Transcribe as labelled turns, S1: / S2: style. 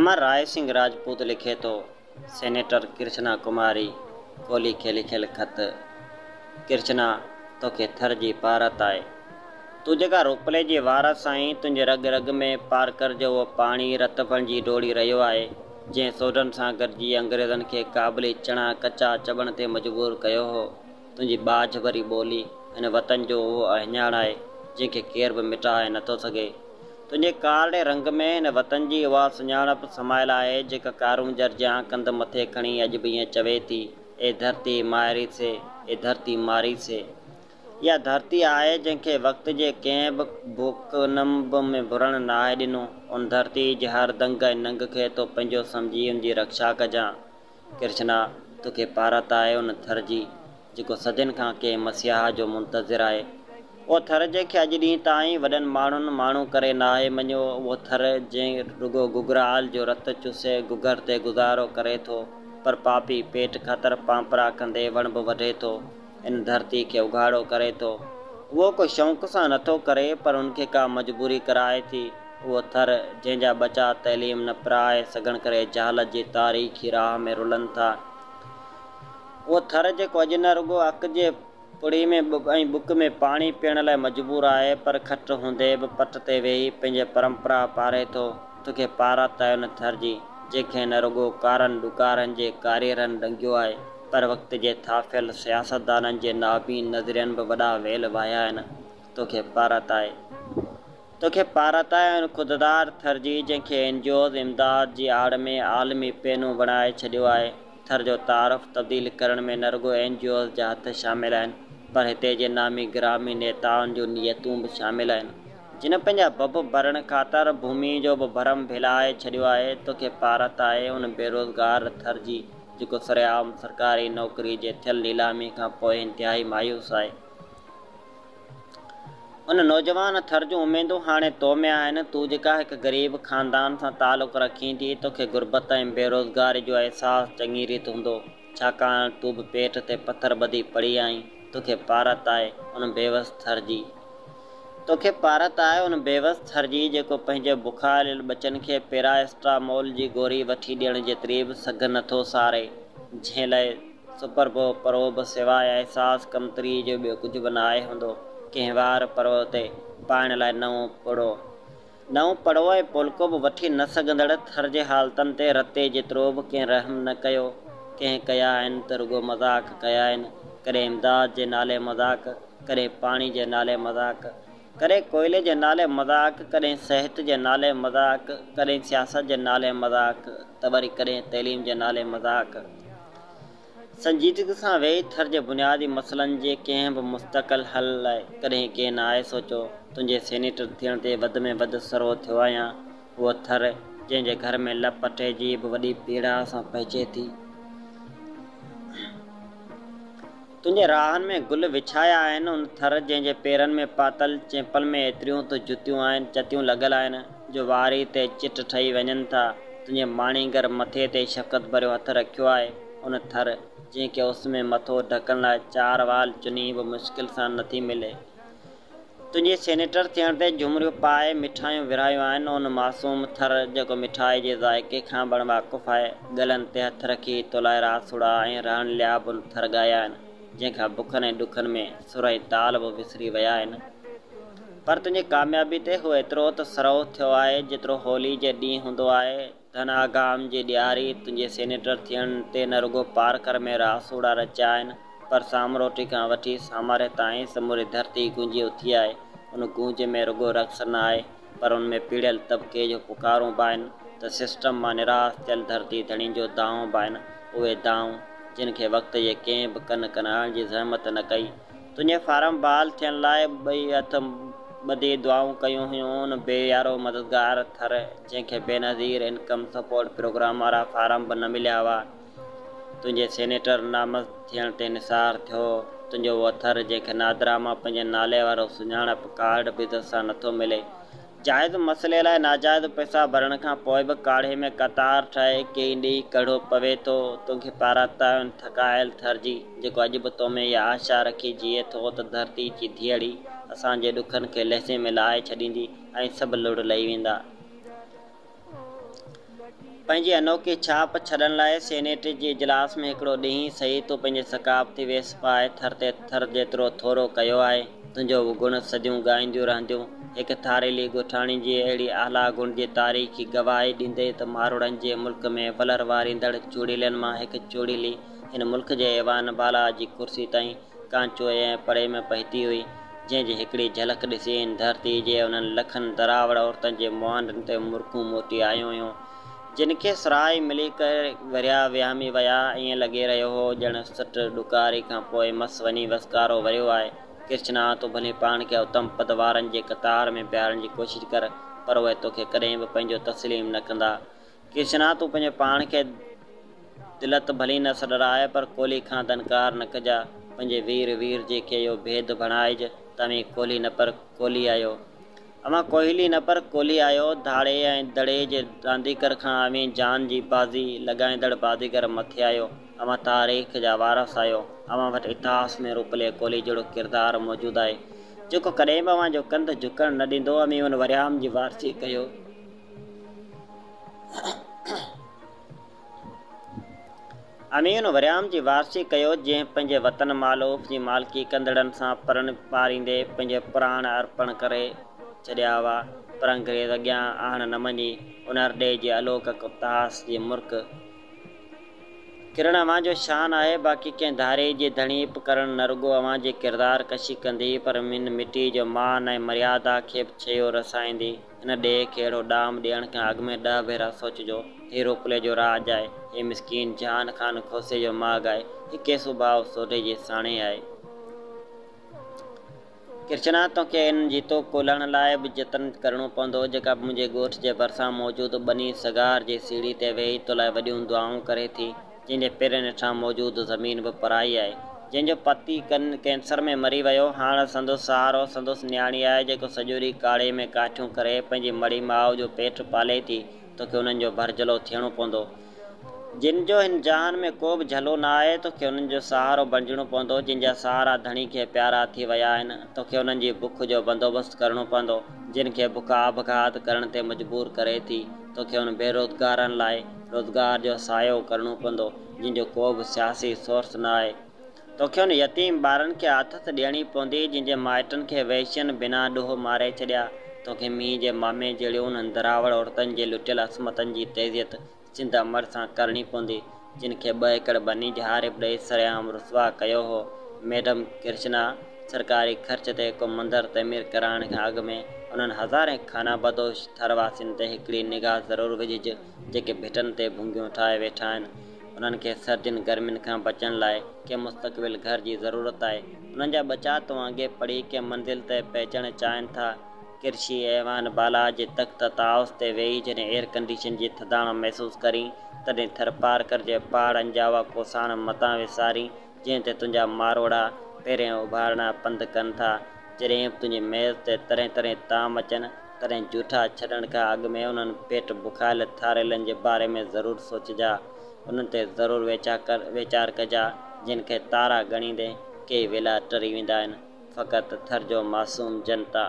S1: امر راء سنگهه راجپوت لکي ٿو، سينيٽر ڪرشنا ڪماري ڪولهي کي لکيل خط، ڪرشنا، توکي ٿر جي پارت آهي. تون جيڪا روپلي جي وارث آهين، تنهنجي رڳ رڳ ۾ پارڪر جو اهو پاڻي رت بڻجي ڊوڙي رهيو آهي، جنهن سوڍن سان گڏجي انگريزن کي ڪابلي چڻا ڪچا چٻڻ تي مجبور ڪيو هو. تنهنجي ٻاجهه ڀري ٻولي هن وطن جو اهو اهڃاڻ آهي، جنهن کي ڪير به مٽائي نٿو سگهي. تنهنجي ڪارڙي رنگ ۾ هن وطن جي اها سڃاڻپ سمايل آهي، جيڪا ڪارونجهر جيان ڪنڌ مٿي کڻي اڄ به ائين چوي ٿي، اي ڌرتي مائري سي، اي ڌرتي ماري سي. اها ڌرتي آهي، جنهن کي وقت جي ڪنهن به ڀوڪنب ۾ ڀرڻ ناهي ڏنو. ان ڌرتي جي هر دنگ ۽ ننگ کي تون پنهنجو سمجهي ان جي رکشا ڪجان. ڪرشنا، توکي پارت آهي ان ٿر جي، جيڪو صدين کان ڪنهن مسيحا جو منتظر آهي. اهو ٿر جنهن کي اڄ ڏينهن تائين وڏن ماڻهن ماڻهو ڪري ناهي مڃيو، اهو ٿر جنهن رڳو گگرال جو رت چوسي گگر تي گذارو ڪري ٿو، پر پاپي پيٽ خاطر پانپرا ڪندي وڻ به وڍي ٿو، ان ڌرتي کي اگهاڙو ڪري ٿو. اهو ڪو شوق سان نٿو ڪري، پر ان کي ڪا مجبوري ڪرائي ٿي. اهو ٿر، جنهن جا ٻچا تعليم نه پرائي سگهڻ ڪري جهالت جي تاريڪ راهه ۾ رلن ٿا. اهو ٿر جيڪو اڄ نه رڳو اڪ جي پڙي ۾ ۽ ٻڪ ۾ پاڻي پيئڻ لاء مجبور آهي، پر کٽ هوندي به پٽ تي ويهي پنهنجي پرمپرا پاري ٿو. توکي پارت آهي ان ٿر جي، جنهن کي نه رڳو ڪارن ڏڪارن جي ڪاريهرن ڏنگيو آهي، پر وقت جي ٿاڦيل سياستدانن جي نابين نظرين به وڏا ويل واهيا آهن. توکي پارت آهي. توکي پارت آهي ان خوددار ٿر جي، جنهن کي اين جي اوز امداد جي آڙ ۾ عالمي پينو بڻائي ڇڏيو آهي. ٿر جو تعارف تبديل ڪرڻ ۾ نه رڳو اين جي اوز جا هٿ شامل آهن، پر هتي جي نامي گرامي نيتائن جون نيتون به شامل آهن، جن پنهنجا ڀڀ ڀرڻ خاطر ڀومي جو به ڀرم ڀيلائي ڇڏيو آهي. توکي پارت آهي ان بيروزگار ٿر جي، جيڪو سرعام سرڪاري نوڪري جي ٿيل نيلامي کان پوء انتهائي مايوس آهي. ان نوجوان ٿر جون اميدون هاڻي تو ۾ آهن. تون جيڪا هڪ غريب خاندان سان تعلق رکين ٿي، توکي غربت ۽ بيروزگاري جو احساس چڱي ريت هوندو، ڇاڪاڻ تون به پيٽ تي پٿر ٻڌي پڙهي آهين. توکي پارت آهي ان بيوس ٿر جي. توکي پارت آهي ان بيوس ٿر جي، جيڪو پنهنجي بکايل ٻچن کي پيراسٽامول جي گوري وٺي ڏيڻ جيتري به سگهه نٿو ساري، جنهن لاء سپربو پروب سواء احساس ڪمتريء جو ٻيو ڪجهه به ناهي هوندو. ڪنهن وار پرو تي پائڻ لاء نئون پڙو، نئون پڙو ۽ پولڪو به وٺي نه سگهندڙ ٿر جي حالتن تي رتي جيترو به ڪنهن رحم نه ڪيو. ڪنهن ڪيا آهن ته رڳو مذاق ڪيا آهن. ڪڏهن امداد جي نالي مذاق، ڪڏهن پاڻي جي نالي مذاق، ڪڏهن ڪوئلي جي نالي مذاق، ڪڏهن صحت جي نالي مذاق، ڪڏهن سياست جي نالي مذاق ته وري ڪڏهن تعليم جي نالي مذاق. سنجيدگي سان ويهي ٿر جي بنيادي مسئلن جي ڪنهن به مستقل حل لاء ڪڏهن ڪنهن ناهي سوچيو. تنهنجي سينيٽر ٿيڻ تي وڌ ۾ وڌ سرهو ٿيو آهيان. اهو ٿر، جنهن جي گهر ۾ لپ اٽي جي به وڏي پيڙاء سان پهچي ٿي. تنهنجي راهن ۾ گل وڇايا آهن. ان ٿر، جنهن جي پيرن ۾ پاتل چمپل ۾ ايتريون ته جتيون آهن، چتيون لڳل آهن، جو واري تي چٽ ٺهي وڃن ٿا. تنهنجي ماڻيگر مٿي تي شفقت ڀريو هٿ رکيو آهي. ان ٿر، جنهن کي اس ۾ مٿو ڍڪڻ لاء چار وال چني به مشڪل سان نٿي ملي. تنهنجي سينيٽر ٿيڻ تي جهمريون پائي مٺايون ورهايون آهن. ان معصوم ٿر، جيڪو مٺائي جي ذائقي کان به اڻواقف آهي، ڳلن تي هٿ رکي تولاء راسوڙا ۽ رهڻ ليا به ان ٿر ڳايا آهن، جنهن کان بکن ۽ ڏکن ۾ سر ۽ تال به وسري ويا آهن. پر تنهنجي ڪاميابي تي هو ايترو ته سرهو ٿيو آهي، جيترو هولي جي ڏينهن هوندو آهي. ڌن آگام جي ڏياري تنهنجي سينيٽر ٿيڻ تي نه رڳو پارڪر ۾ راسوڙا رچيا آهن، پر سامروٽي کان وٺي ساماري تائين سموري ڌرتي گونجي اٿي آهي. ان گونج ۾ رڳو رقص نه آهي، پر ان ۾ پيڙهيل طبقي جون پڪارون به آهن ته سسٽم مان نراس ٿيل ڌرتي ڌڻين جو دانهون به آهن. اهي دانهون، جن کي وقت جي ڪنهن به ڪن ڪنائڻ جي زحمت نه ڪئي. تنهنجي فارم بحال ٿيڻ لاء ٻئي هٿ ٻڌي دعائون ڪيون هيون. ان بي يارو مددگار ٿر، جنهن کي بينظير انڪم سپورٽ پروگرام وارا فارم به نه مليا هئا، تنهنجي سينيٽر نامزد ٿيڻ تي نثار ٿيو. تنهنجو اهو ٿر، جنهن کي نادرا مان پنهنجي نالي وارو سڃاڻپ ڪارڊ به عزت سان نٿو ملي. جائز مسئلي لاء ناجائز پئسا ڀرڻ کان پوء به ڪاڙهي ۾ قطار ٺاهي ڪيئي ڏينهن ڪڙهو پوي ٿو. توکي پارت آهي ان ٿڪايل ٿر جي، جيڪو اڄ به تو ۾ اها آشا رکي جيئي ٿو ته ڌرتي جي ڌيئڙي اسان جي ڏکن کي لحظي ۾ لاهي ڇڏيندي ۽ سڀ لڙ لهي ويندا. پنهنجي انوکي ڇاپ ڇڏڻ لاء سينيٽ جي اجلاس ۾ هڪڙو ڏينهن سهي تو پنهنجي ثقافتي ويس پائي ٿر تي ٿر جيترو ٿورو ڪيو آهي، تنهنجو گڻ صديون ڳائينديون رهنديون. هڪ ٿاريلي ڳوٺاڻي جي اهڙي اعليٰ گڻ جي تاريخي گواهي ڏيندي ته ماروئڙن جي ملڪ ۾ ولر واريندڙ چوڙيلين مان هڪ چوڙيلي هن ملڪ جي ايوان بالا جي ڪرسي تائين ڪانچوء ۽ پڙي ۾ پهتي هئي، جنهن جي هڪڙي جهلڪ ڏسي هن ڌرتيء جي انهن لکن دراوڙ عورتن جي مهانڊن تي مرڪون موٽي آيون هيون، جن کي سرهائي ملي ڪيئي ورهيه وهامي ويا. ائين لڳي رهيو هو ڄڻ سٽ ڏڪاري کان پوء مس وڃي وسڪارو وريو آهي. ڪرشنا، تون ڀلي پاڻ کي اتم پد وارن جي قطار ۾ بيهارڻ جي ڪوشش ڪر، پر اهي توکي ڪڏهن به پنهنجو تسليم نه ڪندا. ڪرشنا، تون پنهنجو پاڻ کي دلت ڀلي نه سڏراء، پر ڪولهي کان ته انڪار نه ڪجا. پنهنجي وير ويرجي کي اهو ڀيد ڀڻائج ته اوهين ڪولهي نه پر ڪولهي آهيو. اوهان ڪوهلي نه پر ڪولهي آهيو. ڌاڙي ۽ دڙي جي رانديگر کان اوهين جان جي بازي لڳائيندڙ بازيگر مٿي آهيو. اوهان تاريخ جا وارث آهيو. اوهان وٽ اتهاس ۾ روپلي ڪولهي جهڙو ڪردار موجود آهي، جيڪو ڪڏهن به اوهان جو ڪنڌ جهڪڻ نه ڏيندو. اوهين ان وريام جي وارثي ڪيو. امين وريام جي وارثي ڪيو، جنهن پنهنجي وطن مالوف جي مالڪي ڪندڙن سان پرڻ پاريندي پنهنجي پراڻ ارپڻ ڪري ڇڏيا هئا، پر انگريز اڳيان آڻ نه مڃي، ان ارڏي جي الوڪڪ اتهاس جي مرڪ ڪرڻ اوهان جو شان آهي، باقي ڪنهن ڌارئي جي ڌڻيپ ڪرڻ نه رڳو اوهان جي ڪردار ڪشي ڪندي، پر هن مٽيء جو مان ۽ مريادا کي به ڇيهو رسائيندي. هن ڏيهه کي اهڙو ڏام ڏيڻ کان اڳ ۾ ڏهه ڀيرا سوچجو. هي روپلي جو راڄ آهي. هي مسڪين جهان خان کوسي جو ماڳ آهي. هي ڪيسو ڀاء سوڍي جي ساڻيهه آهي. ڪرشنا، توکي ان جيتو ڪولهڻ لاء به جتن ڪرڻو پوندو، جيڪا منهنجي ڳوٺ جي ڀرسان موجود ٻني سگار جي سيڙهي تي ويهي تو لاء وڏيون دعائون ڪري ٿي. جنهن جي پيرن هيٺان موجود زمين به پرائي آهي. جنهن جو پتي ڪينسر ۾ مري ويو. هاڻ سندس سهارو سندس نياڻي آهي، جيڪو سڄو ڏينهن ڪاڙهي ۾ ڪاٺيون ڪري پنهنجي مڙئي ماء جو پيٽ پالي ٿي. توکي انهن جو ڀرجهلو ٿيڻو پوندو. جن جو هن جهان ۾ ڪو به جهلو نه آهي، توکي انهن جو سهارو بڻجڻو پوندو، جن جا سهارا ڌڻي کي پيارا ٿي ويا آهن. توکي انهن جي بک جو بندوبست ڪرڻو پوندو، جن کي بک آپگهات ڪرڻ تي مجبور ڪري ٿي. توکي انهن بيروزگارن لاء روزگار جو سعيو ڪرڻو پوندو، جن جو ڪو به سياسي سورس نه آهي. توکي انهن يتيم ٻارن کي آٿت ڏيڻي پوندي، جن جي مائٽن کي وحشين بنا ڏوهه ماري ڇڏيا. توکي مينهن جي مامي جهڙيون انهن دراوڙ عورتن جي لٽيل عصمتن جي تعزيت سنڌ امڙ سان ڪرڻي پوندي، جن کي ٻه ايڪڙ ٻني جهاري به ڏئي سرعام رسوا ڪيو هو. ميڊم ڪرشنا سرڪاري خرچ تي ڪو مندر تعمير ڪرائڻ کان اڳ ۾ انهن هزارين خانه بدوش ٿر واسين تي هڪڙي نگاهه ضرور وجهج، جيڪي ڀٽن تي ڀونگيون ٺاهي ويٺا آهن. انهن کي سردين گرمين کان بچڻ لاء ڪنهن مستقبل گهر جي ضرورت آهي. انهن جا ٻچا تو وانگي پڙهي ڪنهن منزل تي پهچڻ چاهين ٿا. ڪرشي ايوان بالا جي تخت طائوس تي ويهي جڏهن ايئر ڪنڊيشن جي ٿڌاڻ محسوس ڪرين، تڏهن ٿرپارڪر جي پهاڙن جا اها ڪوساڻ متان وسارين، جنهن تي تنهنجا ماروئڙا پيرين اڀارڻا پنڌ ڪن ٿا. جڏهن به تنهنجي ميز تي طرحين طرحين طعام اچن، تڏهن جوٺا ڇڏڻ کان اڳ ۾ انهن پيٽ بکايل ٿاريلن جي باري ۾ ضرور سوچجا. انهن تي ضرور ويچار ڪجا، جن کي تارا ڳڻيندي ڪيئي ويلا ٽري ويندا آهن. فقط ٿر جو معصوم جنتا.